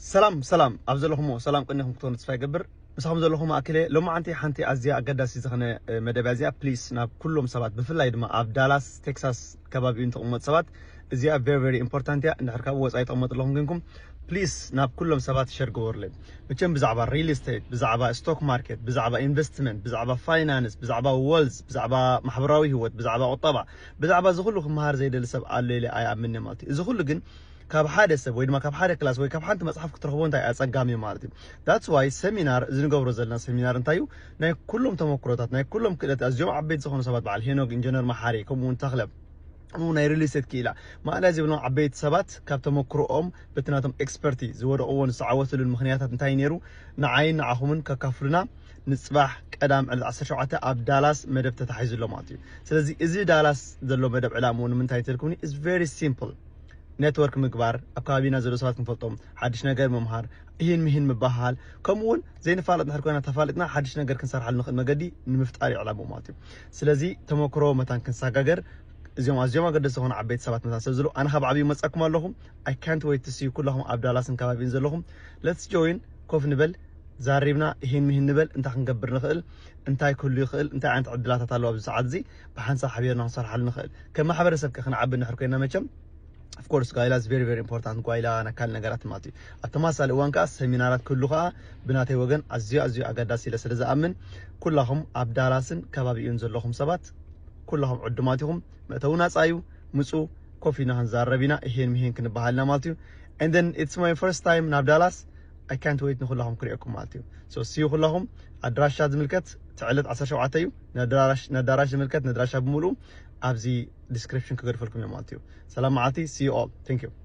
ሰላም ሰላም፣ ኣብ ዘለኹሞ ሰላም ቅኒኹም ክትኾኑ ተስፋ ይገብር። ምሳኹም ዘለኹም ኣክለ ሎማዓንቲ ሓንቲ ኣዝያ ኣገዳሲ ዝኾነ መደብ እዚኣ ፕሊስ ናብ ኩሎም ሰባት፣ ብፍላይ ድማ ኣብ ዳላስ ቴክሳስ ከባቢኡ ንተቐመጡ ሰባት እዚኣ very very important እያ። እንድሕር ካብ ወፃኢ ተቐመጡ ኣለኹም ኮይንኩም ፕሊስ ናብ ኩሎም ሰባት ሸር ግበሩለይ። መቸም ብዛዕባ ሪል ስቴት፣ ብዛዕባ ስቶክ ማርኬት፣ ብዛዕባ ኢንቨስትመንት፣ ብዛዕባ ፋይናንስ፣ ብዛዕባ ወልዝ፣ ብዛዕባ ማሕበራዊ ህይወት፣ ብዛዕባ ቁጠባ፣ ብዛዕባ እዚ ኩሉ ክመሃር ዘይደሊ ሰብ ኣሎ ኢለ ኣይኣምንን ማለት እዩ። እዚ ኩሉ ግን ካብ ሓደ ሰብ ወይ ድማ ካብ ሓደ ክላስ ወይ ካብ ሓንቲ መፅሓፍ ክትረኽቦ እንታይ ኣፀጋሚ ማለት እዩ። That's why ሰሚናር፣ እዚ ንገብሮ ዘለና ሰሚናር እንታይ እዩ? ናይ ኩሎም ተመክሮታት፣ ናይ ኩሎም ክእለት ኣዝዮም ዓበይቲ ዝኾኑ ሰባት፣ በዓል ሄኖግ፣ ኢንጂነር መሓሪ፣ ከምኡ እውን ተኽለ፣ ከምኡ ናይ ሪል ስቴት ክኢላ ማእለያ ዘይብሎም ዓበይቲ ሰባት ካብ ተመክሮኦም በቲ ናቶም ኤክስፐርቲ ዝወደቕዎን ዝተዓወትሉን ምኽንያታት እንታይ ነይሩ ንዓይን ንዓኹምን ከካፍሉና ንፅባሕ ቀዳም ዕለት ዓሰርተ ሸውዓተ ኣብ ዳላስ መደብ ተታሒዙ ኣሎ ማለት እዩ። ስለዚ እዚ ዳላስ ዘሎ መደብ ዕላምኡ ንምንታይ ተልኩኒ is very simple። ኔትወርክ ምግባር፣ ኣብ ከባቢና ዘሎ ሰባት ክንፈልጦም፣ ሓድሽ ነገር ምምሃር፣ ይህን ምሂን ምባሃል፣ ከምኡ እውን ዘይንፋለጥ እንድሕር ኮይና ተፋሊጥና ሓድሽ ነገር ክንሰርሓሉ ንኽእል መገዲ ንምፍጣር እዩ ዕላምኡ ማለት እዩ። ስለዚ ተመክሮ መታን ክንሰጋገር እዚኦም ኣዝዮም ኣገደስቲ ዝኾኑ ዓበይቲ ሰባት መታን ሰብ ዝሉ ኣነ ካብ ዓብዩ መጻኩም ኣለኹም። I can't wait to see ኩላኹም ኣብ ዳላስን ከባቢን ዘለኹም። Let's join፣ ኮፍ ንበል፣ ዛሪብና ይህን ምሂን ንበል፣ እንታይ ክንገብር ንኽእል፣ እንታይ ክህሉ ይኽእል፣ እንታይ ዓይነት ዕድላታት ኣለዎ ኣብዚ ሰዓት እዚ ብሓንሳብ ሓቢርና ክንሰርሓሉ ንኽእል። ከም ማሕበረሰብ ከ ክንዓቢ እንድሕር ኮይና መቸም of course ጓይላ is very very important። ጓይላ ናይ ካልእ ነገራት ማለት እዩ። ኣብ ተመሳሳሊ እዋን ከዓ ሰሚናራት ክህሉ ከዓ ብናተይ ወገን ኣዝዩ ኣዝዩ ኣገዳሲ ኢለ ስለ ዝኣምን ኩላኹም ኣብ ዳላስን ከባቢኡን ዘለኹም ሰባት ኩላኹም ዕዱማት ኢኹም። መእተዊ ናፃ እዩ። ምፁ፣ ኮፍ ኢና ክንዛረብ ኢና፣ ይሄን ምሄን ክንበሃል ኢና ማለት እዩ። And then it's my first time ናብ ዳላስ። I can't wait ንኩላኹም ክሪኤኩም ማለት እዩ። So see you ኩላኹም። ኣድራሻ ዝምልከት እቲ ዕለት ዓሰርተ ሸውዓተ እዩ። ነዳራሽ ነዳራሽ ዝምልከት ነድራሻ ብምሉኡ ኣብዚ ዲስክሪፕሽን ክገድፈልኩም እዮም ማለት እዩ። ሰላም መዓልቲ። See you all. Thank you።